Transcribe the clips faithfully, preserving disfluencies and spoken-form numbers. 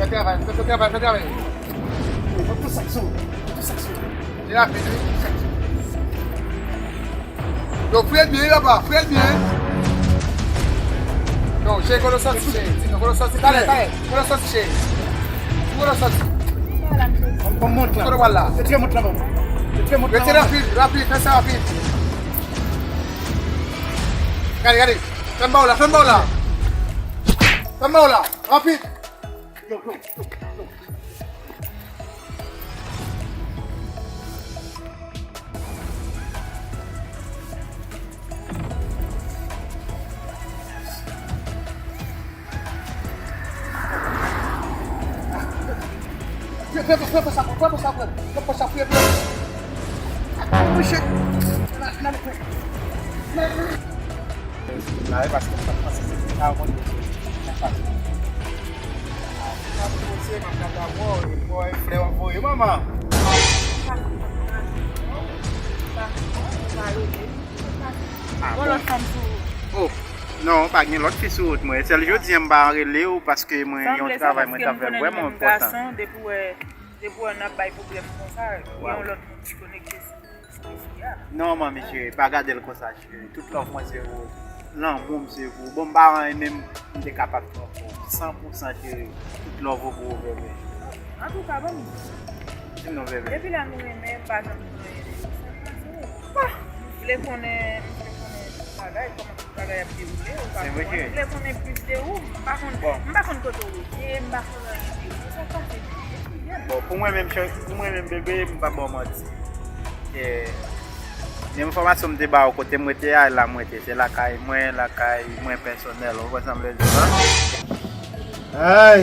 Travay, fè travay, fè travay. Fè tout sa k sou, fè tout sa k sou. Se rapid, wi. Yo, fouye l byen, papa, fouye l byen. Non, cheri, kote w sòti, cheri. Kote w sòti, talè, talè. Kote w sòti, cheri. Kote w sòti. Ban m mont la. Kote w pral la. Retire mont la, ban m. Retire mont la, ban m. Retire rapid, rapid, fè sa rapid. Gade, gade. Fè m ba w la, fè m ba w la. Fè m ba w la, rapid. Yo, yo, yo, yo. Fè, fè, fè, fè sa, fè, fè sa, fè. Fè sa, fè, fè. Mouche. La, la, la. La, e paske m pa t panse se sa w konn. M ap poze, m ap gade avè w, e bò, e flè w ap voye, manman. Ah, bon. Yon lòt fanm sou wout. Oh, non, pa gen lòt fi sou wout mwen. Sèl jodi a m pa rele w paske mwen yon travay mwen t ap fè vrèman enpòtan. Depi w wè, depi w wè n ap bay pwoblèm konsa, gen yon lòt moun ki konekte sou, sou fi a. Non, manmi cheri, pa gade l konsa, cheri. Tout love mwen se pou ou. Lanmou m se pou ou. Bon, m pa renmen m, m te kapab fè ankò. San pou san, cheri. Tout love ou pou ou, bebe. Antouka, bon. Di m non, bebe. Depi lè nou renmen, m pa janm di anyen de ou. Sa k pase? M vle konnen, m vle konnen tout bagay, kòman tout bagay ap dewoule, ou pa konprann. M vle konnen plis de ou, m pa konn, m pa konn kote w rete, m pa konn anyen de ou. Sa k pase? Bon, pou mwen menm, chè-, pou mwen menm, bebe, m pa ba w manti. Eh, menm enfòmasyon m te ba w kote m rete a, la m rete. Se lakay mwen, lakay mwen pèsonèl. Ou konprann sa m vle di w la? Ay,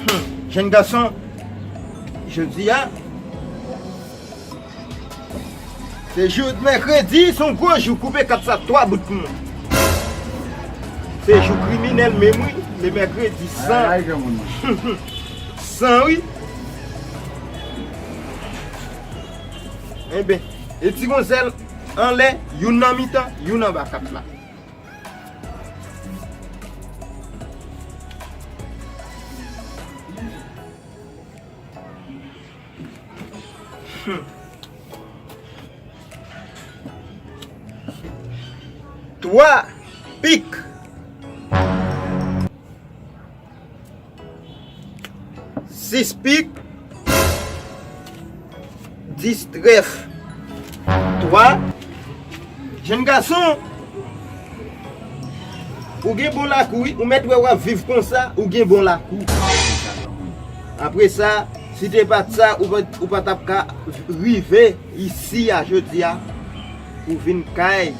hmm, jèn gason, jodi a, se jou mèkredi, se yon gwo jou, koupe kat sa twa bout pou mwen. Se jou kriminèl menm, wi, le mèkredi san. Ay, ay, granmoun. San, wi. Enben, e ti gonzèl anlè, youn nan mitan, youn anba kat la. Hmm. Twa pik. Sis pik. Dis trèf. Twa. Jèn gason, ou gen bon lakou, wi. Ou mèt wè w ap viv konsa, ou gen bon lakou. Apre sa, si te pa t sa, ou pa, ou pa t ap ka rive isi a jodi a pou vin kay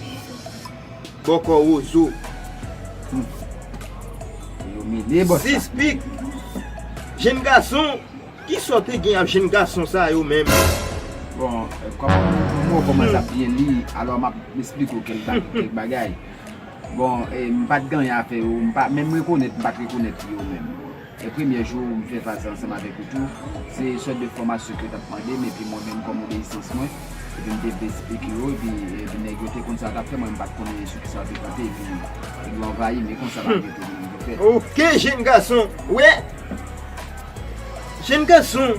bòkò wozo. Hmm. Yo mele bòs la. Sis pik. Jèn gason, kisa w te gen ak jèn gason sa yo menm? Bon, eh, kòm m wè w kòmanse ap byen li, alò m ap esplike w kèk ba-, kèk bagay. Bon, eh, m pa t gen anyen a fè yo, m pa, menm rekonèt, m pa t rekonèt yo menm. E premye jou m fè faz la ansanm avèk ou tou, se sòt de fòmasyon ke yo t ap mande m, epi mwen menm kòm obeyisans mwen, epi m te vle esplike yo, epi, epi nèg yo te konn sa yo t ap fè, mwen m pa t konnen sou kisa yo te kanpe, epi yo anvayi m, e konsa bagay yo te vin fèt. Oke, jèn gason, wè, jèn gason,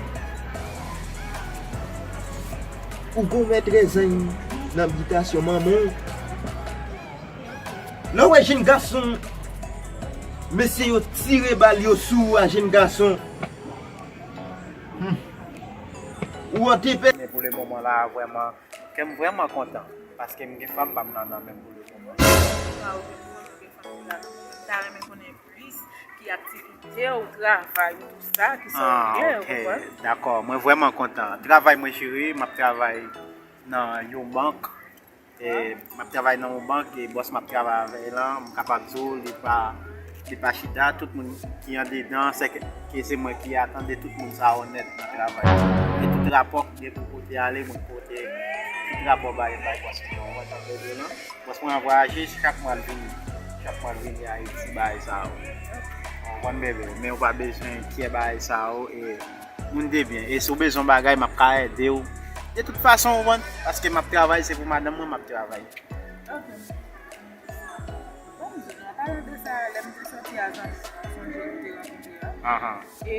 ou gon mètrèzany nan bitasyon manman w. Lè w wè jèn gason, mesye yo tire bal yo sou ou a jèn gason. Hmm. Ou an te pè. Men pou le moman la, vrèman, kè m vrèman kontan. Paske m gen fanm pa m nan, nan men m pou le moman. Sa ou te di mwen, ou gen fanm ki la, m ta renmen konnen plis ki aktivite w, travay ou, tout sa, ki sa ou gen, ou konprann? Ah, ok. Dakò. Mwen vrèman kontan. Travay mwen, cheri, m ap travay nan yon bank. E, m ap travay nan yon bank, e bòs m ap travay avè l lan, m kapab di w, li pa, li pa chita. Tout moun ki andedan, sèke, ke se mwen ki atande tout moun sa onèt nan travay. E tout rapò ki gen pou pote ale, mwen pote tout rapò bay, bay bòs mwen. Ou wè sa m vle di w lan? Bòs mwen an vwayaje, chak mwa l vini. Chak mwa l vini Ayiti, bagay sa yo. Ou konprann, bebe? Men ou pa bezwen enkyè bagay sa yo, e moun de byen. E si w bezwen bagay, m ap ka ede w. De tout fason, ou konprann? Paske m ap travay, se pou madanm mwen m ap travay. Ok. Bon, m di nou, an palan de sa, lè m te sòti a, sa m sonje nou te rankontre a. Ahan. E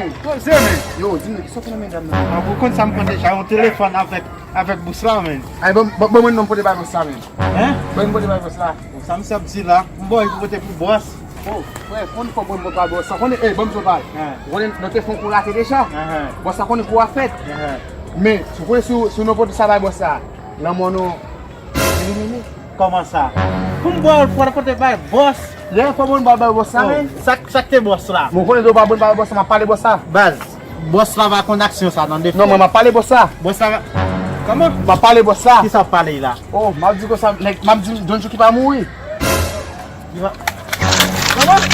Hey, poze, men. Yo, di m, kisa w fè nan men dam nan? An, ou konn sa m konn deja, yon telefòn avèk, avèk bòs la, men. Ay, bon, bon, bon, mwen non pote bay bòs la, men. Hein? Bon, mwen pote bay bòs la. Bon, sa misye ap di la, m ba w pou pote pou bòs. Oh, frè, konn fò bon, bon, bay bòs la. Konnen, ey, bon, m zo bay. Hein. Konnen, nou te fè yon kou rate deja. Hein. Bòs la konnen kou a fèt. Hein. Men, si w konnen si, si nou pote sa bay bòs la, lanmò nou elimine. Kòman sa? Pou m ba w pou pote bay bòs? Lè fò bon, bay, bay bòs la, men. Sa, sa k te bòs la? Mwen konnen do pa bon, bay bòs la, m ap pale bòs la. Baz, bòs la va konn aksyon sa, tande. Non, mwen, m ap pale bòs la. Bòs la va, kòman? M ap pale bòs la. Kisa w ap pale la? Oh, m ap di konsa, nèg, m ap di Don Juki pa mouri. Li va, kòman?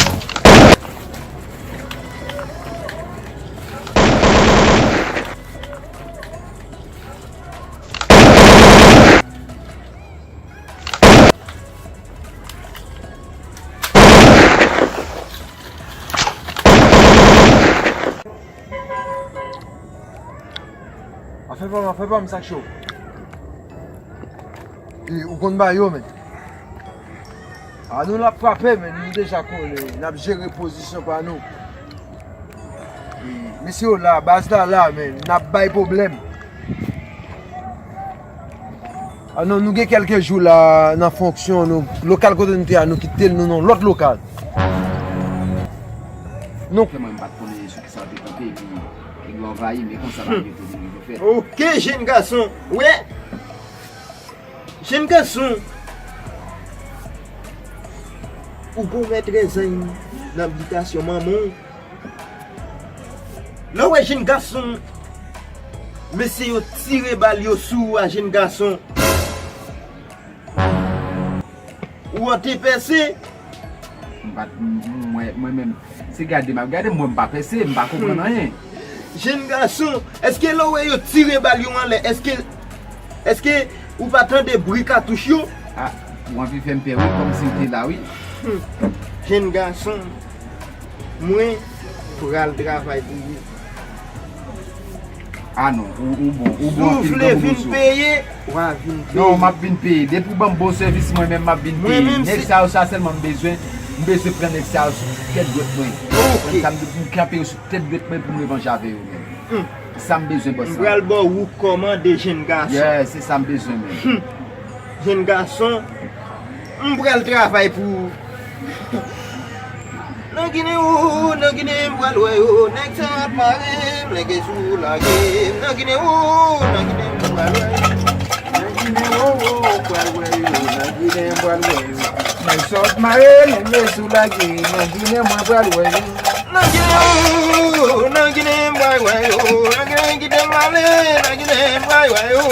Afè pa m, afè pa m, sa k cho. E, ou konn ba yo, men. A nou n ap frape, men nou deja konnen, n ap jere pozisyon pa nou. E, mesye yo la, baz la la, men n ap bay pwoblèm. A non, nou gen kèlke jou la nan fonksyon nou. Lokal kote nou te a, nou kite l, nou nan lòt lokal. Nou. Mwen, m pa t konnen sou kisa w te kanpe, epi nèg yo anvayi, men konsa pa gen pwoblèm yo fè. Ok, jèn gason. Wè. Jèn gason. Ou gon mèt trèz an nan bitasyon manman w. Lè w wè jèn gason, mesye yo tire bal yo sou ou a jèn gason. Ou an te pèse. M pa t, m, mwen, mwen menm, se gade m ap gade, m wè m pa pèse, m pa konprann anyen. Jèn gason, èske lè w wè yo tire bal yo anlè, èske, èske ou pa tande bri katouch yo? A, ou anvi fè m pè wi, kòmsi m te la wi. Hmm. Jèn gason, mwen pral travay pou ou. A non, ou, ou bon, ou bon anpil granmoun sou. Si w vle vin peye, w a vin peye. Non, m ap vin peye. Depi w ban m bon sèvis, mwen menm m ap vin peye. Nèg sa yo, sa sèlman m bezwen. M bezwen pran nèg sa yo sou tèt dwèt mwen. Ok. Konn sa m di, m kanpe yo sou tèt dwèt mwen pou m revanje avè yo menm. Hmm. Sa m bezwen, bòs la. M pral ba w kòmande, jèn gason. Yeah, se sa m bezwen menm. Hmm. Jèn gason, m pral travay pou ou. Nan Ginen o, nan Ginen m pral wè yo. Nèg sa ap mare m, lenge sou lage m. Nan Ginen o, nan Ginen m pral wè yo. Nan Ginen o, o, pral wè yo. Nan Ginen m pral wè yo. Nèg sa ap mare m, lenge sou lage m. Nan Ginen mwen pral wè yo. Nan Ginen o, nan Ginen m pral wè yo. Nan Ginen kite m ale, nan Ginen m pral wè yo.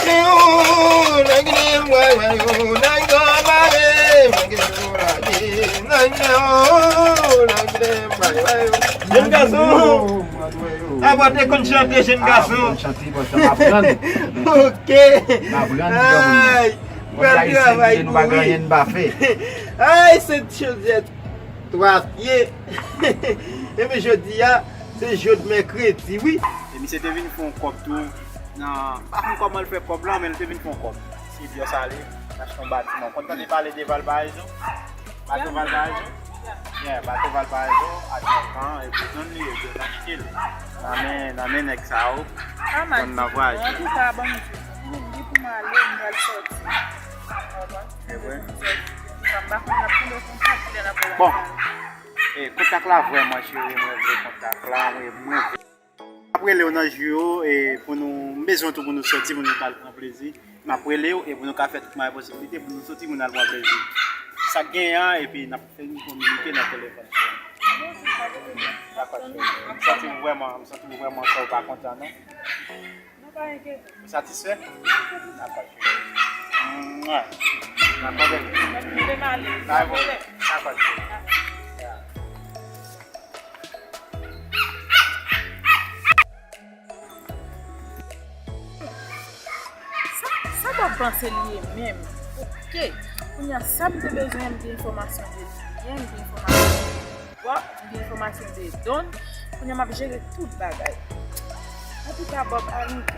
Yo, nan Ginen m pral wè yo, nan Ginen m pral wè yo, nan Ginen m pral wè yo. Jèn gason, apa w te konn chante, jèn gason? A, mwen konn chante, bòs la, m aprann. Ok. M aprann, granmoun. Ay, pral travay pou wi. Nou pa gen anyen n pa fè. Ay, se chodyè twa pye. Epi jodi a, se jodi mèkredi, wi. E misye te vin fè yon kòb tou. Nan, m pa konn kòman l fè kòb la, men l te vin fè yon kòb. Si Dye sa ale, l achte yon batiman. Konn tande pale de Valparaíso? Bato Valparaíso? Yeah, bato Valparaíso, a Djòkan, epi zòn li ye, yo achte l. Nan men, nan men nèg sa yo, zòn nan vwazen. Antouka, ban m di, m gen pou m ale, m pral sòti. Ou konprann? E vre? M pa konn n ap tonbe kontak lè n ap pral. Bon. Kontak la vrèman cheri, mwen vle kontak la, mwen, mwen vle. M ap rele w nan jou yo, e pou nou, m bezwen tou pou nou soti, pou nou t al pran plezi. M ap rele w, e pou nou ka fè tout mwayen posiblite, pou nou soti, pou nou al pran plezi. Sa k genyen an, epi n ap fè nou kominike nan telefòn, cheri. Dakò, cheri. M santi w vrèman, m santi w vrèman fè w pa kontan, non. Ou satisfè? Dakò, cheri. Mwa. Dakò, bebe. Dakò, cheri. Sa, sa w ap panse li ye menm? Oke. Kounye a, sa m te bezwen, m gen enfòmasyon de Julien, m gen enfòmasyon de Bob, m gen enfòmasyon de Don. Kounye a, m ap jere tout bagay. Antouka, Bob, a rive.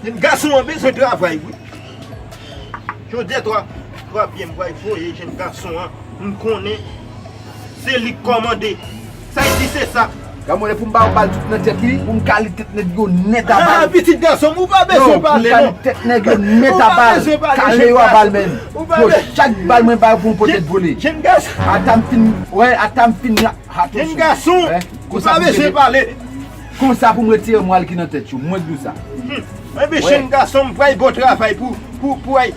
Jenn gason an bezwen travay wi. Jodi a twa, twa pye m pral voye jenn gason an. M konnen se li k kòmande. Sa y di se sa. Granmoun e pou m ba yo bal tout nan tèt li, pou m kale tèt nèg yo nèt a bal. Ah, pitit gason m, ou pa bezwen pale non. Kale tèt nèg yo nèt a bal. Kale yo a bal menm. Yo chak bal mwen ba yo pou m pote t vole. Jenn gason. Ata m fin, wè, ata m fin la. Jenn gason, ou pa bezwen pale. Konsa pou m retire mwal ki nan tèt yo, mwen k di w sa. Enben jenn gason m pral ba w travay pou, pou, pou ay.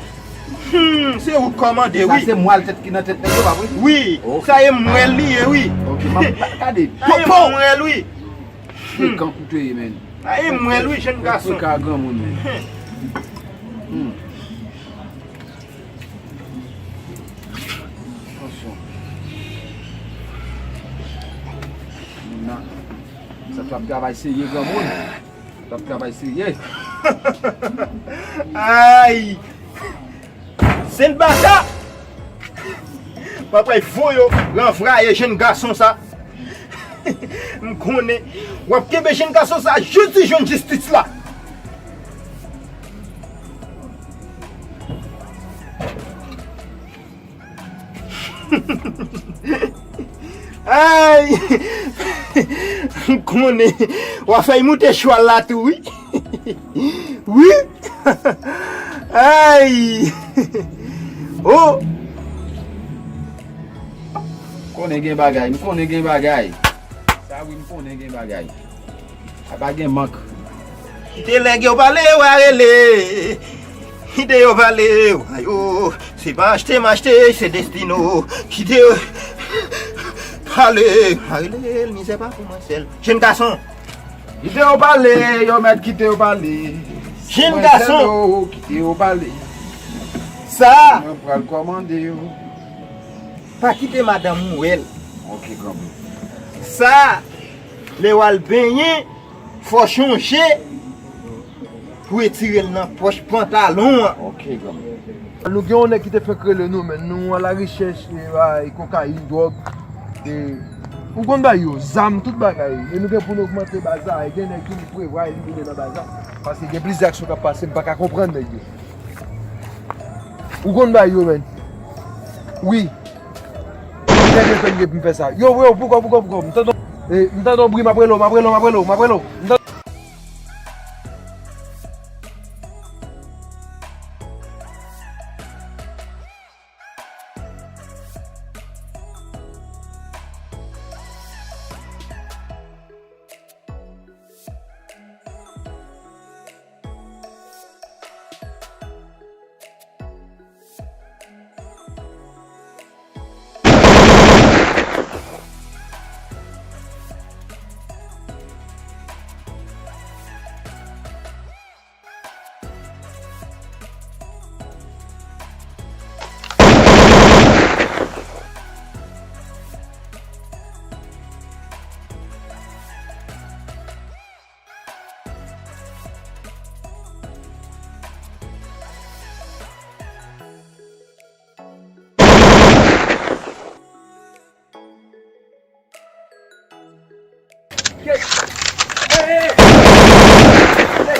Hmm, se ou k kòmande wi. Sa se mwal tèt ki nan tèt nèg yo, pa vre? Wi, sa e mwèl li ye wi. Ok, m ap gade. Sa e mwèl wi. Frekan kout ou ye, menn. Sa e mwèl wi, jenn gason. Frekan granmoun, menn. Hmm. Tansyon. Moun nan. Sa t ap travay serye, granmoun. T ap travay serye. Ay! Sen baka! Papa voye w ranvwaye jenn gason sa. M konnen w ap kenbe jenn gason sa jis li jwenn jistis la. Ay! M konnen w a fè y moute chwal la tou wi. Wi. Ay! Oh! M konnen gen bagay, m konnen gen bagay. Sa wi, m konnen gen bagay. A pa gen mank. Kite nèg yo pale, w a rele. Kite yo pale, w a yo. Se pa achte m achte, se destino. Kite yo pale, w a rele. Mizè pa pou mwen sèl. Jenn gason. Kite yo pale, yo mèt kite yo pale. Jenn gason. Kite yo pale. Sa. Mwen pral kòmande yo. Pa kite madanm ou wè l. Ok, granmoun. Sa. Lè w al benyen, fò w chonje pou retire l nan pòch pantalon an. Ok, granmoun. Nou gen yon nèg ki te fenk rele nou, men nou a la rechèch e, e kokayin, dwòg. E, ou konn bay yo, zam, tout bagay. E nou gen pou nou ogmante baz la. E gen nèg ki prevwa elimine nan baz la. Paske gen plizyè aksyon k ap pase, m pa ka konprann nèg yo. Ou konn bay yo, men. Wi. Nèg yo fè m gen pou m fè sa. Yo, yo, poukò, poukò, poukò. M tande, e, m tande yon bri, m ap rele w, m ap rele w, m ap rele w, m ap rele w. M tande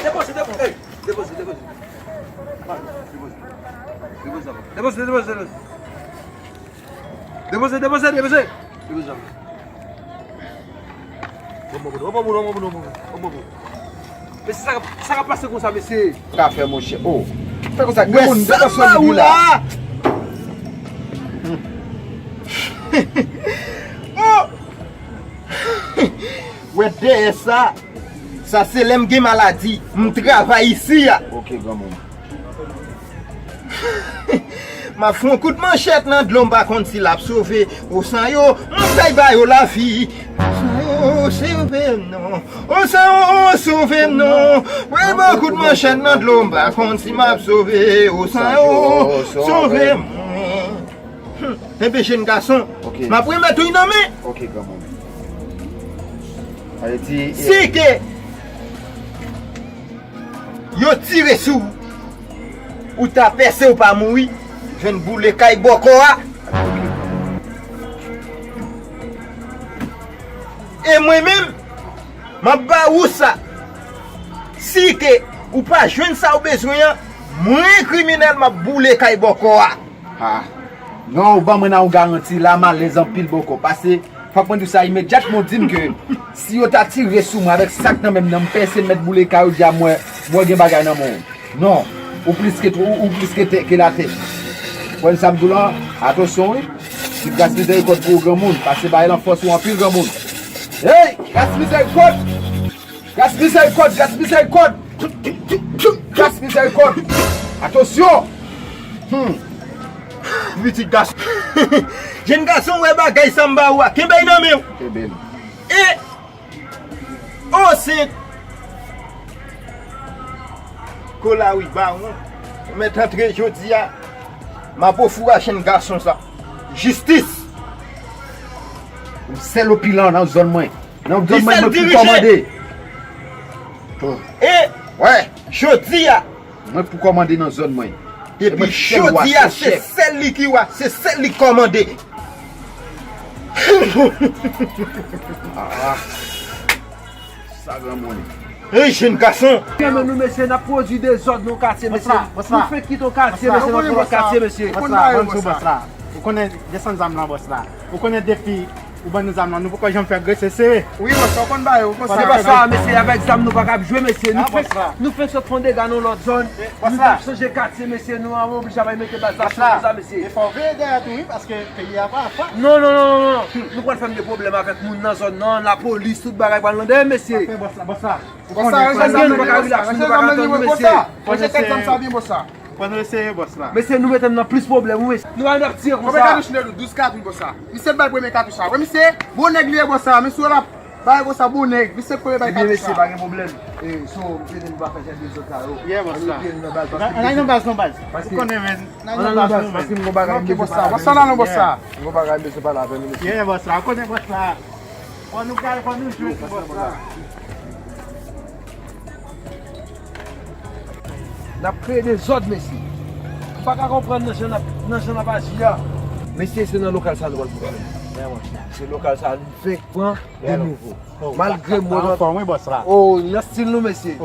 Depoze, depoze. Ey, depoze, depoze. Depoze, depoze, depoze. Depoze, depoze, depoze. Depoze. Mesye, sa k ap, sa k ap pase konsa, mesye? Ka fè, monchè. Oh. Fè konsa, gen moun nan sòl la. Oh! Wè dèyè sa, sa se lè m gen maladi, m travay isi a. Ok, granmoun. M ap fè yon kout manchèt nan dlo, m pa konn si l ap sove. O san yo, m fèy ba yo lavi. O san yo, sove m non. O san yo, sove m non. Wè m yon kout manchèt nan dlo, m pa konn si m ap sove. O san yo, sove m. Enben, jenn gason, m ap remèt ou nan men. Ok, granmoun. Sa vle di, si ke yo tire sou ou, ou ta pèse, ou pa mouri, jwenn boule kay bòkò a. E mwen menm, m ap ba ou sa. Si ke ou pa jwenn sa ou bezwen an, mwen kriminèl, m ap boule kay bòkò a. Ah. Non, ou ban mwen nan yon garanti la, m alèz anpil bòkò. Pase, fòk mwen di w sa imedyatman, w di m ke si yo ta tire sou mwen avèk sa k nan men m nan, m pèse, m mèt boule kay ou, di a mwen, mwen gen bagay nan men w. Non, ou plis ke, ou, ou plis ke tè, ke latè. Konprann sa m di w lan? Atansyon wi. Ti gras mizèrikòd pou ou granmoun, pase bagay lan fòse w anpil granmoun. Hey, gras mizèrikòd! Gras mizèrikòd, gras mizèrikòd! Gras mizèrikòd! Atansyon! Hmm. Pitit gason. Jenn gason, wè bagay sa m ba ou a. Kenbe l nan men w. Kenbe l. E, o, se kola wi, bawon. Ou mèt antre jodi a. M ap ofri w a jenn gason sa. Jistis. Ou sèl opilan nan zòn mwen. Nan zòn mwen, mwen pou kòmande. E, wè, jodi a, mwen pou kòmande nan zòn mwen. Depi jodi a, se sèl li ki wa, se sèl li k kòmande. Ah, sa granmoun. Hey, jenn gason. Renmen nou, mesye, n ap pwodui dezòd nan katye, mesye. Nou fenk kite yon katye, mesye, nan yon lòt katye, mesye. Bòs la, ban m di w, bòs la. Ou konnen desann zam lan, bòs la. Ou konnen depi ou ban nou zam lan, nou poko janm fè agrese, se. Wi, bòs la, ou konn ba yo, bòs la. Bòs la, mesye, avèk zam nou pa kab jwe, mesye. Nou fenk, nou fenk sot fè yon dega nan lòt zòn. Nou t ap chanje katye, mesye, nou an oblije ap mete baz la sou sa, mesye. E fò w veye dèyè tou, wi, paske peyi a pa fas. Non, non, non, non, non. Nou pral fè m de pwoblèm avèk moun nan zòn nan, lapolis, tout bagay pral nan dèyè, mesye. Bòs la, bòs la. Ou konnen, bòs la, nou pa ka relax, nou pa ka tann, mesye. Range tèt zam sa byen, bòs la. Pran nou eseye, bòs la. Mesye, nou mete m nan plis pwoblèm, wi, mesye. Nou pa dwe ap tire konsa. Konbyen katouch nou te douz katouch, bòs la. Misye bay premye katouch la. Wè, misye, bon nèg li ye, bòs la. Misye la bay konsa, bon nèg. Misye premye bay katouch la. Ebyen, mesye, pa gen pwoblèm. E, so, m te di nou pa fè jan dezòd sa yo. Yeah, bòs la. Ann al nan baz, nan baz. Ou konnen, men. Ann al nan baz, paske m gon bagay m bezwen pale avè misye. Bòs la, non, bòs la. M gon bagay m bezwen pale avè nou, mesye. Yeah, bòs la. Ou konnen, bòs la. Fò nou kay, fò nou jwe sou bòs la. N ap kreye dezòd, mesye. M pa ka konprann nan jan n ap, nan jan n ap aji a. Mesye, se nan lokal sa nou pral fonksyone. Se lokal sa nou fenk pran de nouvo. Malgre m wè nan, oh, nan stil nou, mesye.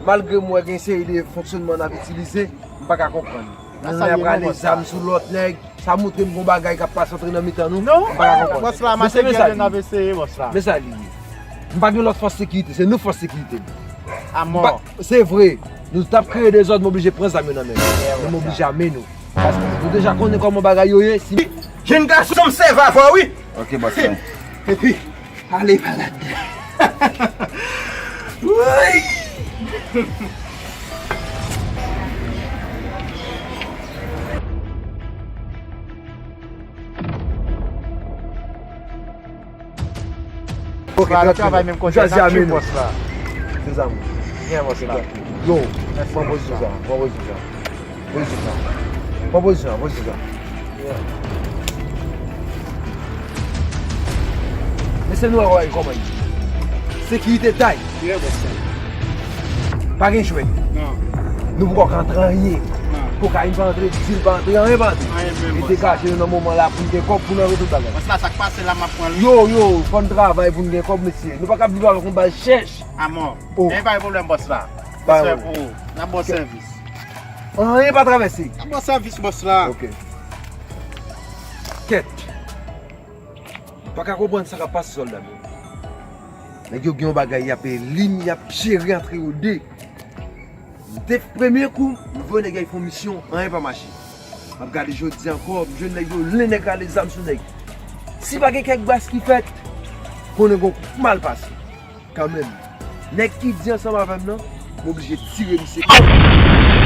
Malgre m wè gen seri de fonksyònman n ap itilize, m pa ka konprann. Youn ap rale zam sou lòt nèg. Sa montre m gon bagay k ap pase antre nan mitan nou. Non, m pa ka konprann. Bòs la, m ap eseye, bòs la. Men sa li ye. M pa gen lòt fòs sekirite, se nou fòs sekirite. Amò. Se vre, nou t ap kreye dezòd, m oblije pran zam yo nan men nou. Men m oblije ame nou. Paske nou deja konnen kòman bagay yo ye. Si jenn gason, m sèvi avè w, wi. Ok, bòs la. Epi, ale pa ladan. Woy! Ok, travay menm konsa, n ap tchwe bòs la. Se sa, mwen. Byen, bòs la. Yo, pran pozisyon sa, pran pozisyon sa. Pozisyon sa. Pran pozisyon sa, pozisyon sa. Mesye, nou wè kòman li ye. Sekirite tay. Pa gen jwèt. Non. Nou poko ka antre anyen. Non. Kokayin pa antre, dil pa antre, anyen pa antre. Anyen menm, bòs la. E degaje nou nan moman la pou n gen kòb pou n antre tout bagay. Bòs la, sa k pase la, m ap pran l. Yo, yo, fò n travay pou n gen kòb, mesye. Nou pa ka viv avèk yon baz chèch. Amò. Oh. Men pa gen pwoblèm, bòs la. Respè pou ou. N ap ba w sèvis. Anyen pa travèse. N ap ba w sèvis, bòs la. Ok. Kèt. M pa ka konprann sa k ap pase sòlda m yo. Nèg yo gen yon bagay, y ap elim, y ap jere antre yo de. M te premye kou, m voye nèg yo fè yon misyon, anyen pa mache. M ap gade jodi ankò, m jwenn nèg yo, len nèg rale zam sou nèg. Si pa gen kèk bas ki fèt, konnen gon mal pase. Kanmenm, nèg ki di ansanm avè m nan, m oblije tire misye.